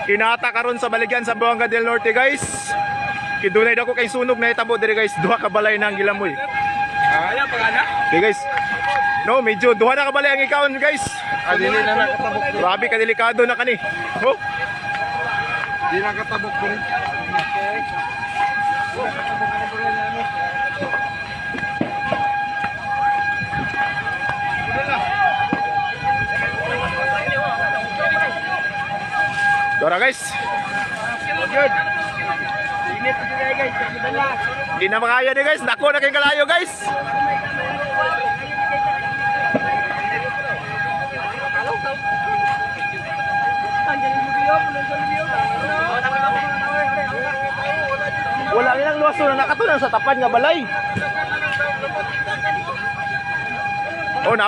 Inata karon sa baligyan sa Buanga del Norte, guys. Kidunay dako kay sunog na itabo diri, guys. Duha ka balay na ang gilamoy. Kaya pag Okay, guys. No, medyo duha na ka balay ang ikaon, guys. Ah, dili na nakatabok. Grabe ka delikado na kani. Oh, Di nakatabok ko rin. Dora, guys. Hindi na makaya ni, guys. Dako na kay kalayo, guys. Wala nilang luwaso na nakatunan sa tapad nga balay. Oh, na.